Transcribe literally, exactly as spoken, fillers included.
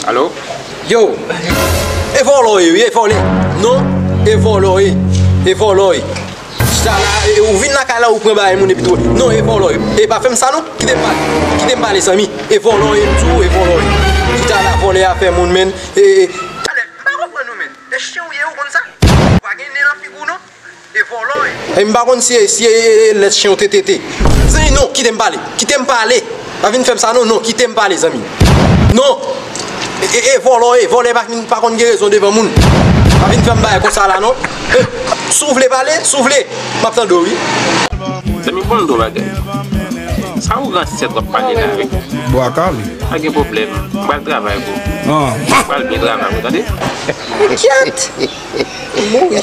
Alo? Yo! E vòlò w ye, wi, e vòlè. Non, e vòlò w ye. E vòlò w ye. Chita la, e, ou vin lakay la, ou pran bagay moun epi tou. Non, e vòlò w ye. E pa fè m sa non. Kite m pale. Kite m pale, zanmi. E vòlò w ye, m di w, e vòlò w ye. Chita la, vòlè afè moun, menn. E, e. Talè, m pa konprann nou, menn. E chen w ye, ou konn sa? Ou pa gen nen nan figi w, non? E vòlò w ye. E m pa konn si, si e, e, e lèt chen w te tete. Zanmi, non, kite m pale. Kite m pale. Pa vin fè m sa, non, non, kite m pale, zanmi. Non. E, e, e vòlò w ye, vòlè pa, pa konn gen rezon devan moun. Pa vin fè m bagay konsa la, non. E, si w vle pale, si w vle, m ap tande w, wi. Zanmi, bon, m di w bagay. Sa ou ransèt w ap pale la, wi. Bwa kale. Pa gen pwoblèm. M pral travay pou ou. Ah. M pral byen travay pou ou, tande? Kyèt! Mouri.